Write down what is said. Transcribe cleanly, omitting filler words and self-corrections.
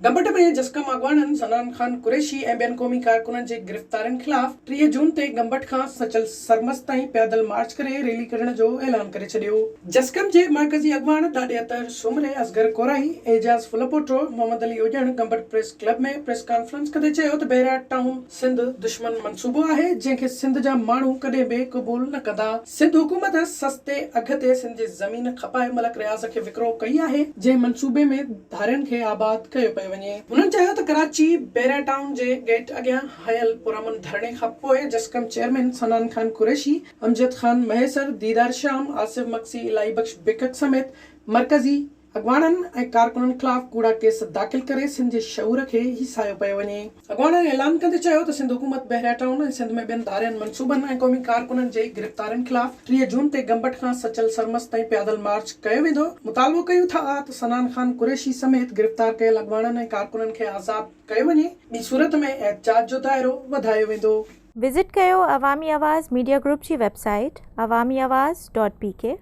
گمبٽ ۾ جسقم اڳواڻن صنعان خان قريشي ۽ ٻين قومي ڪارڪنن جي گرفتارين خلاف 30 جون تي گمبٽ کان سچل سرمست تائين پيادل مارچ ڪري ريلي ڪڍڻ جو اعلان ڪري ڇڏيو. جسقم جي مرڪزي اڳواڻ ڏاڏي اطهر سومري، Asghar Korai, Ejaz Phulpoto, Muhammad Ali Ujan Gambat press club ۾ press conference ڪندي چيو ته بحريا ٽائون سنڌ دشمن منصوبو آهي جنهن کي سنڌ جا ماڻهو ڪڏهن به قبول نه ڪندا. سنڌ حڪومت سستي اگهه تي سنڌ جي زمين کپائي ملڪ رياض کي وڪرو ڪئي آهي جنهن منصوبي ۾ ڌارين کي آباد ڪيو پيو وڃي. هنن چيو ته ڪراچي بحريا ٽائون جي گيٽ اڳيان هنيل پرامن ڌرڻي کان پوء جسقم چيئرمين صنعان خان قريشي، امجد خان مهيسر، ديدار شام، آصف مگسي، الاهي بخش بڪڪ سميت مرڪزي اڳواڻن ۽ ڪارڪنن خلاف ڪوڙا ڪيس داخل ڪري سنڌ جي شعور کي هيسايو پيو وڃي. اڳواڻن اعلان ڪندي چيو ته سنڌ حڪومت بحريا ٽائون ۽ سنڌ ۾ ٻين ڌارين منصوبن ۽ قومي ڪارڪنن جي گرفتارين خلاف 30 جون تي گمبٽ کان سچل سرمست تائين پيادل مارچ ڪيو ويندو، مطالبو ڪيون ٿا ته صنعان خان قريشي سميت گرفتار ڪيل اڳواڻن ۽ ڪارڪنن کي آزاد ڪيو وڃي، ٻي صورت ۾ احتجاج جو دائرو وڌايو ويندو. وزٽ ڪيو عوامي آواز ميڊيا گروپ جي website Awami Awaz dot P K.